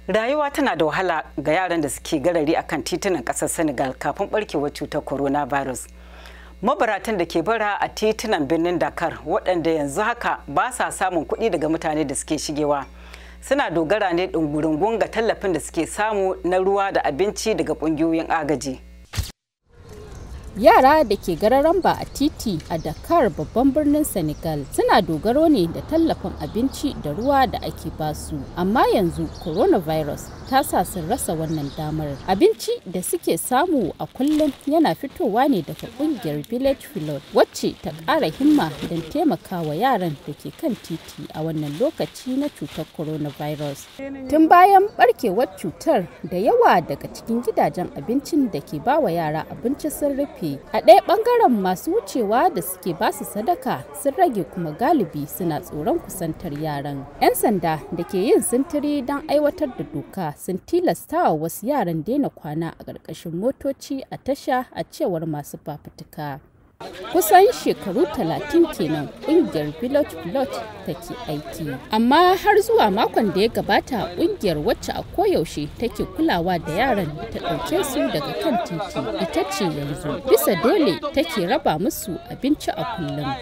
Rayuwa tana da wahala ga yaran da suke garari akan titunan kasar Senegal kafin barkewar cutar coronavirus. Mabaratan da ke bara a titunan birnin Dakar, waɗanda yanzu haka ba sa samun kuɗi daga mutane da suke shigewa, suna dogara ne ɗungurungun ga tallafin da suke samu na ruwa da abinci daga ƙungiyoyin agaji. Yara da ke gararamba a titi a Dakar, babban birnin Senegal, suna dogaro ne da tallafin abinci da ruwa da ake basu. Amma yanzu coronavirus ta sa sun rasa wannan damar. Abinci da suke samu a kullum yana fitowa ne daga kungiyar Village Pilot, wacce ta ƙara himma don taimakawa yaran da ke kan titi a wannan lokaci na cutar coronavirus. Tun bayan barkewar cutar, da yawa daga cikin gidajen abincin da ke bawa yara abinci sun rufe. A ɗaya ɓangaren, masu wucewa da suke basu sadaka sun rage, kuma galibi suna tsoron kusantar yaran. 'Yan sanda da ke yin sintiri don aiwatar da doka sun tilastawa wasu yaran daina kwana a ƙarƙashin motoci a tasha, a cewar masu fafutuka. Kusan shekaru 30 kenan ƙungiyar Village Pilot take aiki, amma har zuwa makon da ya gabata, ƙungiyar, wacce a koyaushe take kulawa da yaran da ta ɗauke su daga kan titi, ita ce yanzu bisa dole take raba musu abinci a kullum.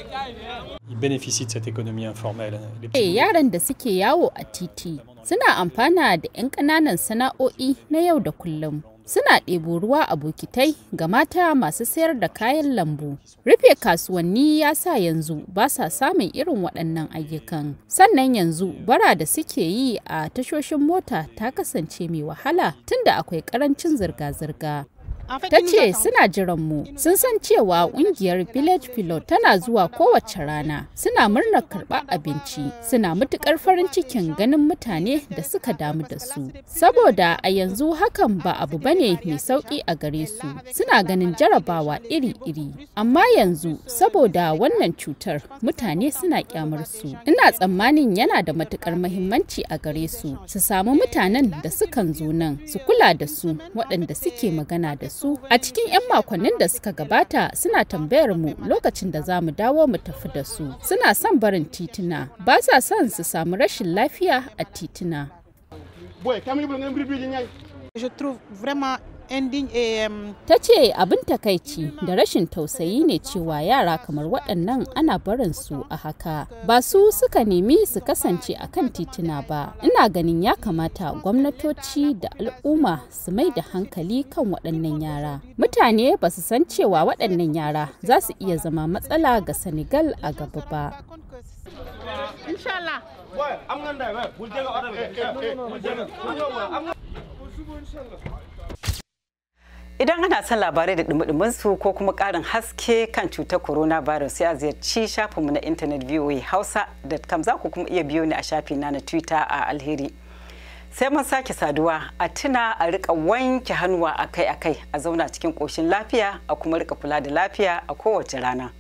Yaran da suke yawo a titi suna amfana da 'yan ƙananan sana'o'i na yau da kullum. Suna ɗebo ruwa a bokitai ga mata masu sayar da kayan lambu. Rufe kasuwanni ya sa yanzu ba sa samun irin waɗannan ayyukan. Sannan yanzu bara da suke yi a tashoshin mota ta kasance mai wahala tunda akwai ƙarancin zirga-zirga. Ta ce suna jiran mu, sun san cewa kungiyar Village Pilot tana zuwa kowace rana. Suna murnar karɓar abinci, suna matukar farin cikin ganin mutane da suka damu da su, saboda a yanzu hakan ba abu bane mai sauki a gare su. Suna ganin jarabawa iri-iri, amma yanzu saboda wannan cutar mutane suna kyamar su. Ina tsammanin yana da matukar mahimmanci a gare su su samu mutanen da sukan zo nan su kula da su, waɗanda suke magana da su. A cikin 'yan makonnin da suka gabata, suna tambayar mu lokacin da za mu dawo mu tafi da su. Suna son barin tituna, ba sa son su samu rashin lafiya a tituna. Je trouve vraiment indigne et Ta ce abin takaici da rashin tausayi ne cewa yara kamar waɗannan ana barin su a haka. Ba su suka nemi su kasance a kan tituna ba. Ina ganin ya kamata gwamnatoci da al'umma su mai da hankali kan waɗannan yara. Mutane ba su san cewa waɗannan yara za su iya zama matsala ga Senegal a gaba ba. Inshallah. Am nga nday bul jege oto bi bul jege. Idan ana son labarai da dumi su ko kuma ƙarin haske kan cutar coronavirus, sai a ziyarci shafinmu na intanet voahausa.com. Za ku kuma iya biyo ni a shafina na Twitter a alheri. Sai mun sake saduwa. A tuna a rika wanke hannuwa akai-akai, a zauna cikin ƙoshin lafiya, a kuma rika kula da lafiya a kowace rana.